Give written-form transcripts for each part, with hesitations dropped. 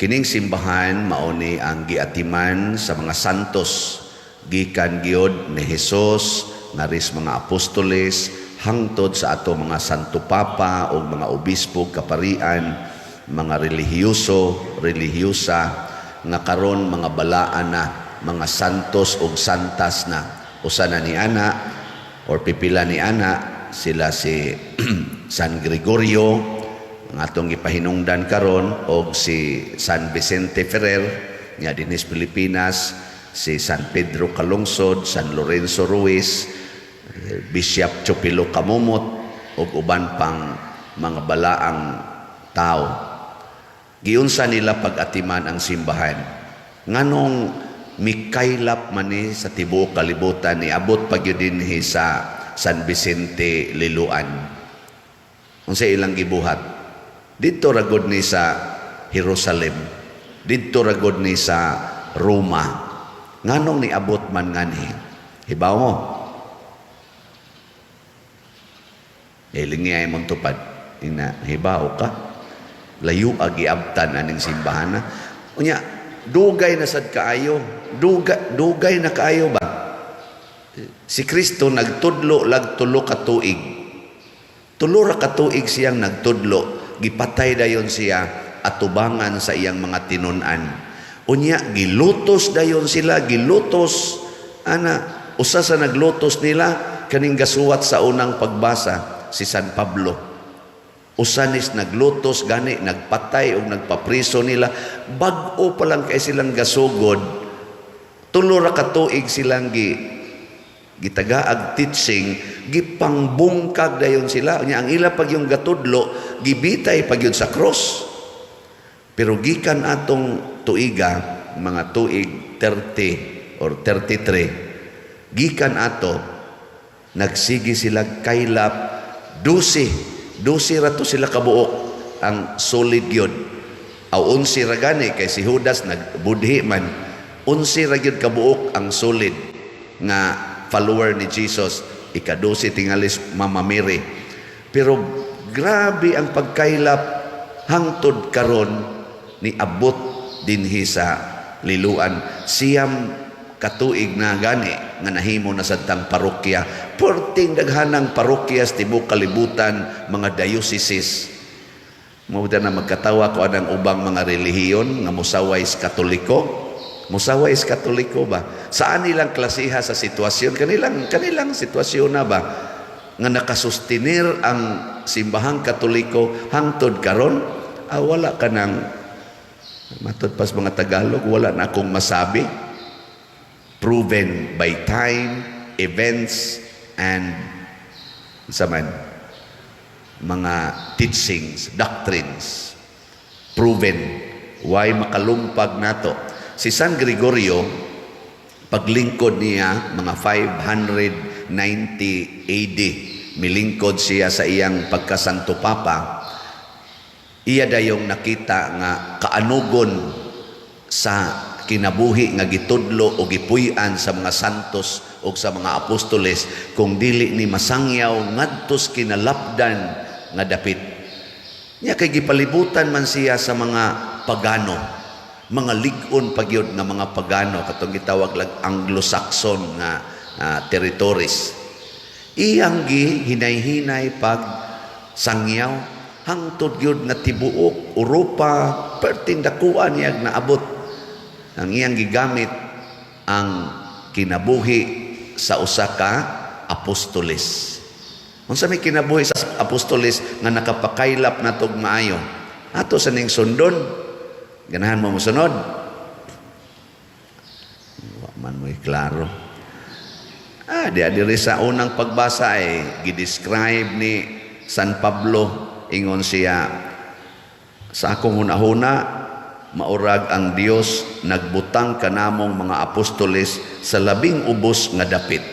Kining simbahan mao ni ang giatiman sa mga santos gikan gyud ni Hesus ngaris mga apostoles hangtod sa ato mga Santo Papa o mga obispo, kaparian, mga relihiyoso, relihiyosa nga karon mga balaan na, mga santos ug santas na. Usa na ni ana or pipila ni ana sila, si San Gregorio ang atong gipahinungdan karon og si San Vicente Ferrer nga dinhi sa Pilipinas, si San Pedro Calungsod, San Lorenzo Ruiz, Bishop Chupilo Camomot ug uban pang mga balaang tao. Giunsa nila pag-atiman ang simbahan? Nganong mikaylap man ni sa tibuok kalibutan, niabot pa gyud dinhi sa San Vicente, Liloan? Unsa ilang gibuhat? Didto ra gud ni sa Jerusalem. Didto ra gud ni sa Roma. Nganong niabot man nganhi? Hibaw mo? Ilingi ay mong tupad. Ina, hibaw ka. Layo giabtan aning simbahan na. Unya, dugay na sad kaayo. Dugay, dugay na kaayo ba? Si Kristo nagtudlo lag 3 ka tuig. 3 ra ka tuig siyang nagtudlo. Gipatay dayon siya atubangan sa iyang mga tinun-an. Unya gilutos dayon sila, gilutos ana. Usa sa naglutos nila kaning gasuwat sa unang pagbasa, si San Pablo. Usa nis naglutos gani, nagpatay og nagpapriso nila. Bag-o pa lang kay silang gasugod. 3 ra ka tuig silang gitagaag teaching, gipangbungkag dayon sila. Unya ang ila pag yung gatudlo, gibitay pag yun sa cross. Pero gikan atong tuiga, mga tuig 30 or 33, gikan ato, nagsige sila kaylap. 12, 12 ra to sila kabuok ang solid yun. Aw, 11 ra gani kay si Judas nagbudhi man. 11 ra gyud kabuok ang solid nga follower ni Jesus. Ika-12 tingalis Mama Mary. Pero grabe ang pagkaylap hangtod karon ni abot dinhi sa Liloan. 9 katuig na gani nga nahimo na sadtang parokya. Perting daghanang parokya sa tibuok kalibutan, mga dioceses. Mao na magkatawa ko anang ubang mga relihiyon nga musaway sa Katoliko. Musaway sa Katoliko ba? Saan nilang klasiha sa sitwasyon? Kanilang sitwasyon na ba? Nga nakasustenir ang simbahang Katoliko hangtod karon, ah, wala ka nang matod pas mga Tagalog, wala na akong masabi. Proven by time, events, and sa man, mga teachings, doctrines. Proven. Why makalumpag nato? Si San Gregorio, paglingkod niya, mga 590 AD, milingkod siya sa iyang pagkasanto Papa, iya dayong nakita nga kaanugon sa kinabuhi nga gitudlo o gipuy-an sa mga santos o sa mga apostoles kung dili ni masangyaw ngadtos kinalapdan nga dapit. Nya kay gipalibutan man siya sa mga pagano, mga lig-on pagyud nga mga pagano, katong gitawag lag Anglo-Saxon nga territories. Iyang gi hinay-hinay pag sangyaw hangtod gyud nga tibuok Europa, perting dakuan niya naabot. Ang iyang gigamit ang kinabuhi sa usa ka apostoles. Unsa may kinabuhi sa apostoles nga nakapakaylap natog maayo? Ato sa ning sundon. Ganahan mo mosunod? Wa man mo'y klaro. Ah, di diri sa unang pagbasa ay gi-describe ni San Pablo. Ingon siya, "Sa akong hunahuna, maurag ang Dios nagbutang kanamong mga apostoles sa labing ubos nga dapit."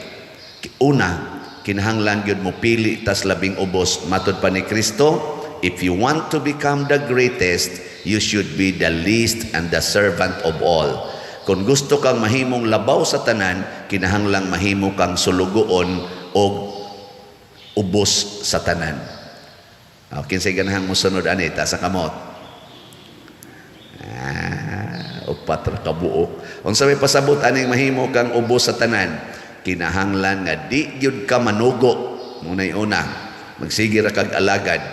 Una, kinahanglan gyud mo pili tas labing ubos. Matod pa ni Kristo, "If you want to become the greatest, you should be the least and the servant of all." Kung gusto kang mahimong labaw sa tanan, kinahanglang mahimo kang sulugoon og ubos sa tanan. O, kinsay ganahang mosunod ani, taas sa kamot. Ah. Upat ra ka buok. Unsa may pasabot aning mahimo kang ubos sa tanan? Kinahanglan nga di gyud ka manugo. Muna'y una, magsige ra kag alagad.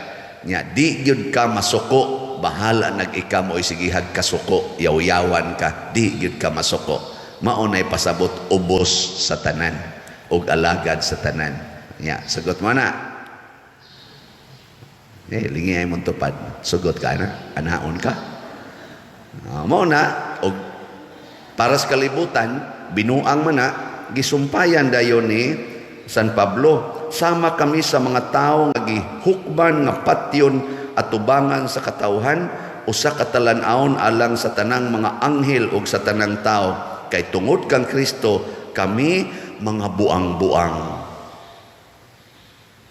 Nya di gyud ka masuko, bahala nag-ika mo isigihag kasuko, yaw-yawan ka, di gyud ka masuko. Mao nay pasabot ubos sa tanan ug alagad sa tanan. Nya, sagot mo na. Eh, lingi ay mong tupad. Sugot ka na, anaon ka. Mao na, og para sa kalibutan, binuang man na, gisumpayan dayon ni San Pablo. Sama kami sa mga tao nga gihukman nga patyon atubangan sa katawhan, usa ka talan-awon alang sa tanang mga anghel ug sa tanang tao. Kay tungod kang Kristo, kami mga buang-buang.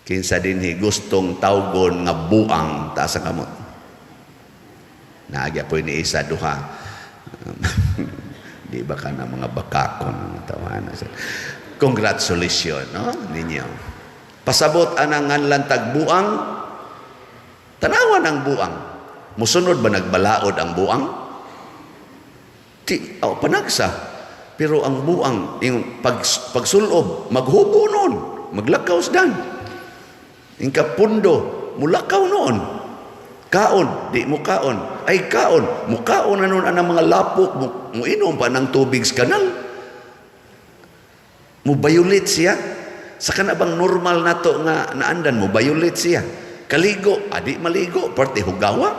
Kinsa dinhi gustong tawgon nga buang, taas ang kamot. Naagya po ni isa duha. Di ba ka na mga bakakon mga tawana? Congratulations, no, ninyo. Pasabot anang nganlan tagbuang, tanawan ang buang. Musunod ba nagbalaod ang buang? Di, oh, panagsa. Pero ang buang, yung pagsulob, maghubo noon, maglakaw dan. Yung kapundo, mulakaw noon. Kaon, di mo kaon. Ay kaon, mukaon na noon ang mga lapok, muinom pa ng tubig sa kanal. Mubayulit siya. Sa kana bang normal nato nga naandan, mubayulit siya. Kaligo, adi maligo, parte hugawa.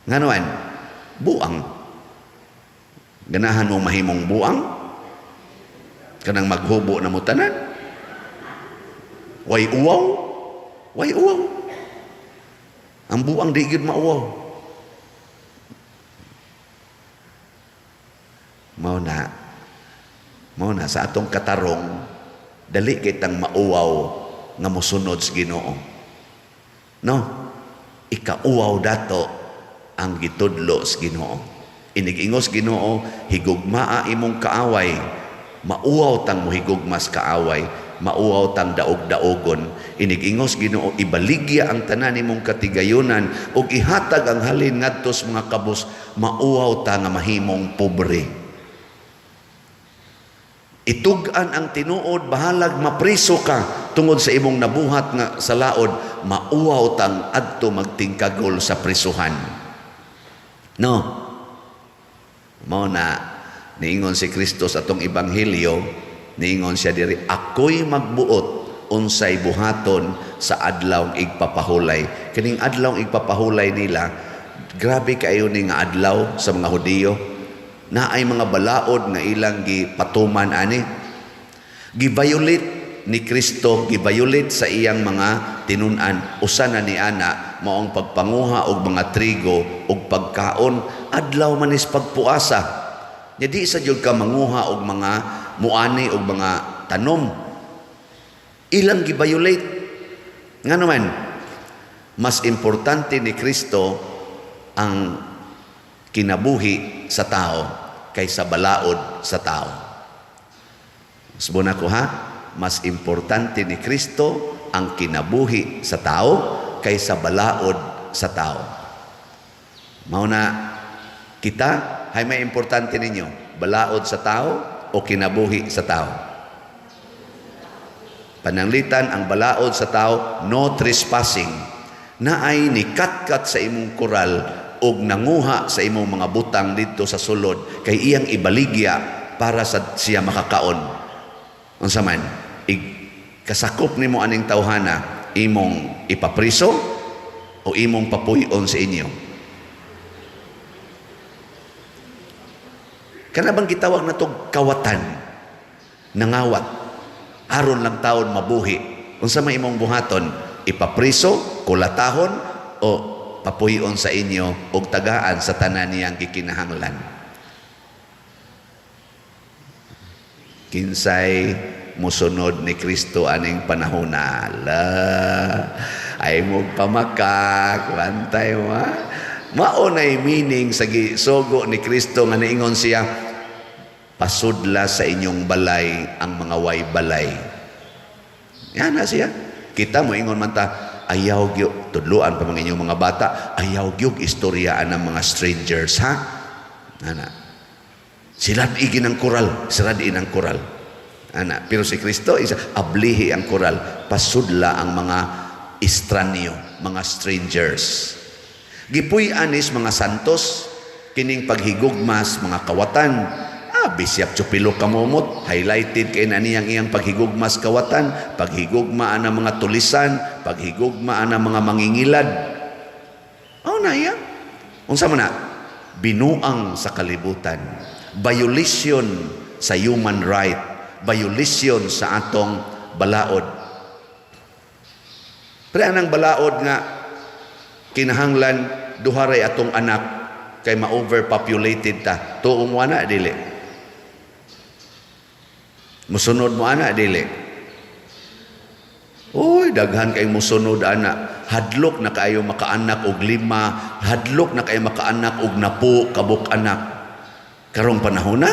Nganuan, buang. Ganahan mo mahimong buang? Kanang maghubo na mo tanan? Way uwaw? Way uwaw. Ang buang di gyud mauwaw. Mao na sa atong katarong, dali kitang mauwaw nga mosunod sa Ginoo. No? Ikauwaw dato ang gitudlo sa Ginoo. Inigingos Ginoo, higugmaa imong kaaway. Mauwaw tang mohigugmas kaaway, mauwaw tang daog-daogon. Inigingos Ginoo, ibaligya ang tanan nimong katigayunan ug ihatag ang halin ngadto sa mga kabus, mauwaw ta nga mahimong pobre. Itug-an ang tinuod, bahalag mapriso ka tungod sa imong nabuhat nga sa laod, mauwaw tang adto magtingkagol sa prisuhan. No? Mao na niingon si Kristo sa atong ebanghelyo, niingon siya diri, ako'y magbuot unsay buhaton sa adlaw igpapahulay. Kining adlaw igpapahulay nila, grabe kaayo ni nga adlaw sa mga Hudiyo. Naay mga balaod nga ilang gipatuman ani. Giviolate ni Kristo, giviolate sa iyang mga tinun-an. Usa na ni ana maong pagpanguha og mga trigo og pagkaon, adlaw man is pagpuasa. Nya di sa jud ka manguha og mga muani og mga tanom. Ilang giviolate. Ngano man, mas importante ni Kristo ang kinabuhi sa tao kaysa balaod sa tao. Subon ako ha, mas importante ni Kristo ang kinabuhi sa tao kaysa balaod sa tao. Mao na kita, hay may importante ninyo, balaod sa tao o kinabuhi sa tao? Pananglitan ang balaod sa tao, no trespassing. Naay nikatkat sa imong koral og nanguha sa imong mga butang didto sa sulod kay iyang ibaligya para sa siya makakaon. Unsa man, kasakop nimo aning tawhana, imong ipapriso o imong papuy-on sa inyo? Kana bang gitawag na tog kawatan, nangawat, aron lang taon mabuhi? Unsa may imong buhaton? Ipapriso, kulatahon, o papuy-on sa inyo og tagaan sa tanan niyang gikinahanglan? Kinsay musunod ni Kristo aning panahona? La, ay mo pamakak, bantay mo ha? Mao nay meaning sa gisugo ni Kristo nga niingon siya, pasudla sa inyong balay ang mga way balay. Yan na siya. Kita mo ingon man ta, ayaw gyud tudluan pa mga inyong mga bata, ayaw gyud istoryaan ng mga strangers ha. Ana. Sila igin ang koral, sila ang koral. Ana, pero si Kristo isa ablihi ang koral, pasudla ang mga estranyo, mga strangers. Gipuy-an is mga santos kining paghigugmas mga kawatan. Ah, Bishop Chupilo Camomot, highlighted kay na niyang iyang paghigugmas kawatan, paghigugma ang mga tulisan, paghigugma ang mga mangingilad. Oh na iya. Unsa man na? Binuang sa kalibutan. Violation sa human right, violation sa atong balaod. Pre, anang balaod nga kinahanglan duha ray atong anak kay ma-overpopulated ta. Tuo mo ana, dili? Musunod mo ana, dili? Uy, daghan kay musunod ana. Hadlok na kaayo makaanak og lima, hadlok na kaayo makaanak og 10 kabuk anak. Karong panahon na,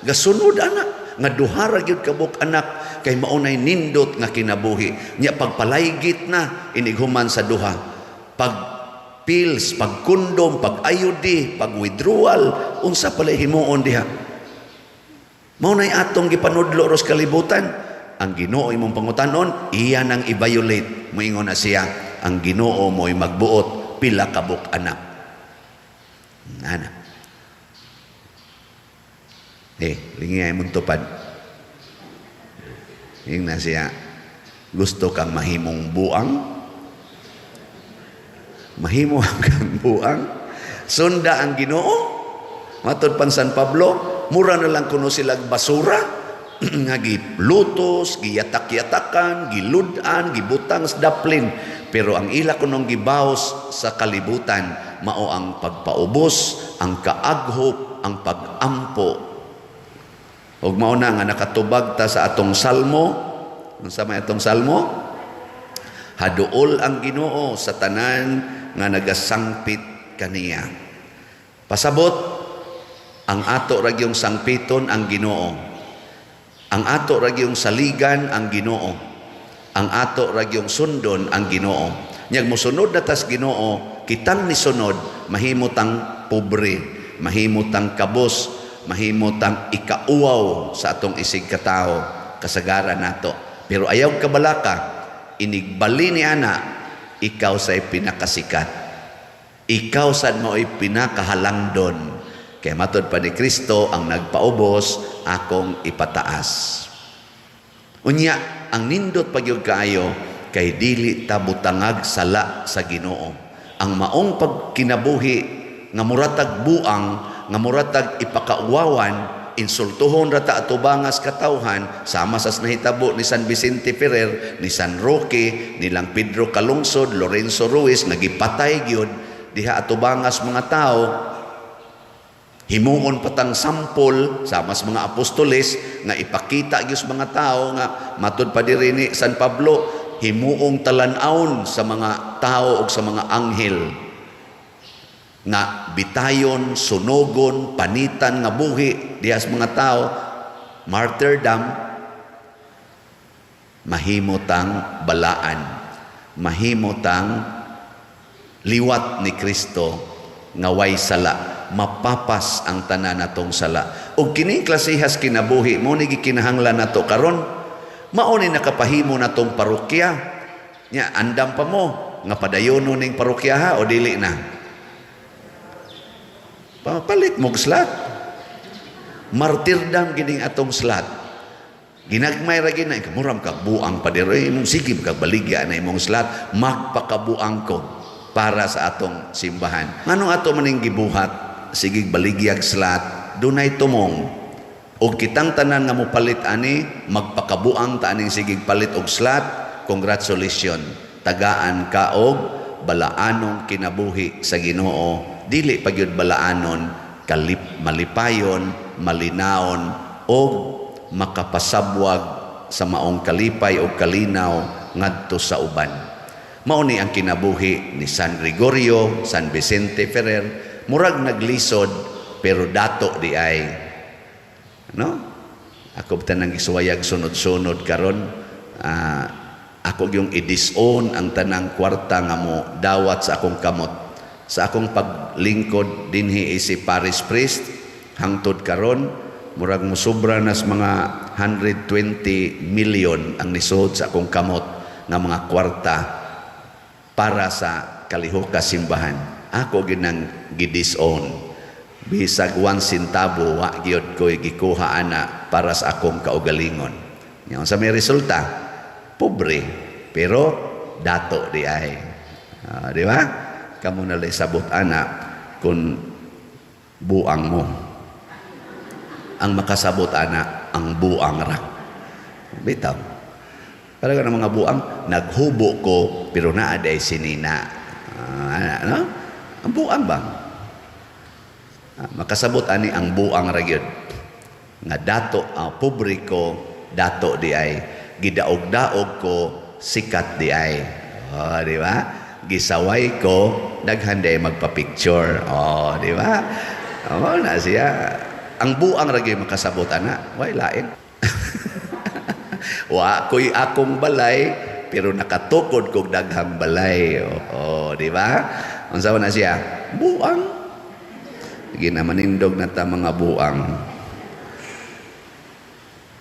gasunod ana nga duha ra gyud kabuk anak kay maunay nindot nga kinabuhi. Nya pagpalaygit na inighuman sa duha. Pag pills, pag kondom, pag IUD, pag withdrawal, unsa pala himuon diha? Mao nay atong gipanudlo ros kalibutan. Ang Ginoo imong pangutanon, iya nang i-violate. Moingon na siya, ang Ginoo mo'y magbuot pila kabuk anak. Ana. Eh, lingi ay mong tupad. Ingna siya, gusto kang mahimong buang? Mahimo kang buang? Sunda ang Ginoo? Matod pan San Pablo, mura na lang kuno sila basura nga gilutos, giyatak-yatakan, gilud-an, gibutang sa daplin. Pero ang ila kunong gibaos sa kalibutan, mao ang pagpaubos, ang kaaghop, ang pagampo. Ug mao na nga nakatubag ta sa atong salmo. Unsa may atong salmo? Haduol ang Ginoo sa tanan nga nagasangpit kaniya. Pasabot, ang ato ra gyung sangpiton ang Ginoo. Ang ato ra gyung saligan ang Ginoo. Ang ato ra gyung sundon ang Ginoo. Nyag mosunod na tas Ginoo, kitang nisunod, mahimo tang pobre, mahimo tang kabos, mahimo tang ikauwaw sa atong isig katao, kasagaran nato. Pero ayaw kabalaka, inigbali ni ana, ikaw say pinakasikat. Ikaw sad mao'y pinakahalangdon. Kaya matod pa ni Kristo, ang nagpaubos, akong ipataas. Unya, ang nindot pagyud kaayo, kay dili ta butangag sala sa Ginoo. Ang maong pagkinabuhi nga muratag buang, nga muratag ipakauwawan, insultuhon ra ta atubangas katawhan, sama sa nahitabo ni San Vicente Ferrer, ni San Roque, nilang Pedro Calungsod, Lorenzo Ruiz, nga gipatay gyud diha atubangas mga tao, himuon patang sampol sama sa mga apostoles nga ipakita gyud sa mga tao nga matud pa diri ni San Pablo, himuong talan-awon sa mga tao ug sa mga anghel nga bitayon, sunogon, panitan nga buhi diha sa mga tao, martyrdom, mahimo tang balaan, mahimo tang liwat ni Kristo nga way sala, mapapas ang tanan natong sala. Ug kining klasehas kinabuhi mo ni gikinahanglan nato karon, mao ni nakapahimo natong parokya. Nya andam pa mo nga padayono ning parokya ha o dili na? Papalit mo slot. Martyrdom gining atong slot. Ginagmay ra gina kamuram ka buang pa diri imong sige kag baligya na imong slot, magpakabuang ko para sa atong simbahan. Nganong ato maning gibuhat sige baligyag slot, dunay tumong og kitang tanan nga mopalit ani, magpakabuang ta aning sige palit og slot, congratulations, tagaan ka og balaanong kinabuhi sa Ginoo, dili pa gyud balaanon, kalip malipayon, malinaon og makapasabwag sa maong kalipay o kalinaw ngadto sa uban. Mao ni ang kinabuhi ni San Gregorio, San Vicente Ferrer, murag naglisod pero dato di ay. No? Ako tanang gisuwayag sunod-sunod karon, ako yung i-disown ang tanang kwarta nga mo dawat sa akong kamot. Sa akong paglingkod dinhi si parish priest, Hangtod karon, murag musobra nas mga 120 million ang nisuod sa akong kamot nga mga kwarta para sa kalihok simbahan. Ako ginang gidisown. Bisag 1 centavo wa gyud ko'y gikuha ana para sa akong kaugalingon. Nya unsa may resulta? Pobre, pero dato di ay. Ah, di ba? Kamo na lay sabot ana kung buang mo. Ang makasabot ana ang buang ra. Bitaw. Para ka ng mga buang, naghubo ko, pero naa diay sinina. Ah, ano? Ang buang ba? Ah, makasabot ani ang buang ra gyud. Nga dato ang pobre ko, dato di ay. Gidaog-daog ko, sikat di ay. Oh, di ba? Gisaway ko, daghan di ay magpa-picture. Oh, di ba? Oh, na siya. Ang buang ra gyud makasabot ana, way lain. Wa ko'y akong balay, pero nakatukod kog daghang balay. Oh, di ba? Unsa man na siya? Buang. Ginamanindog na ta, mga buang.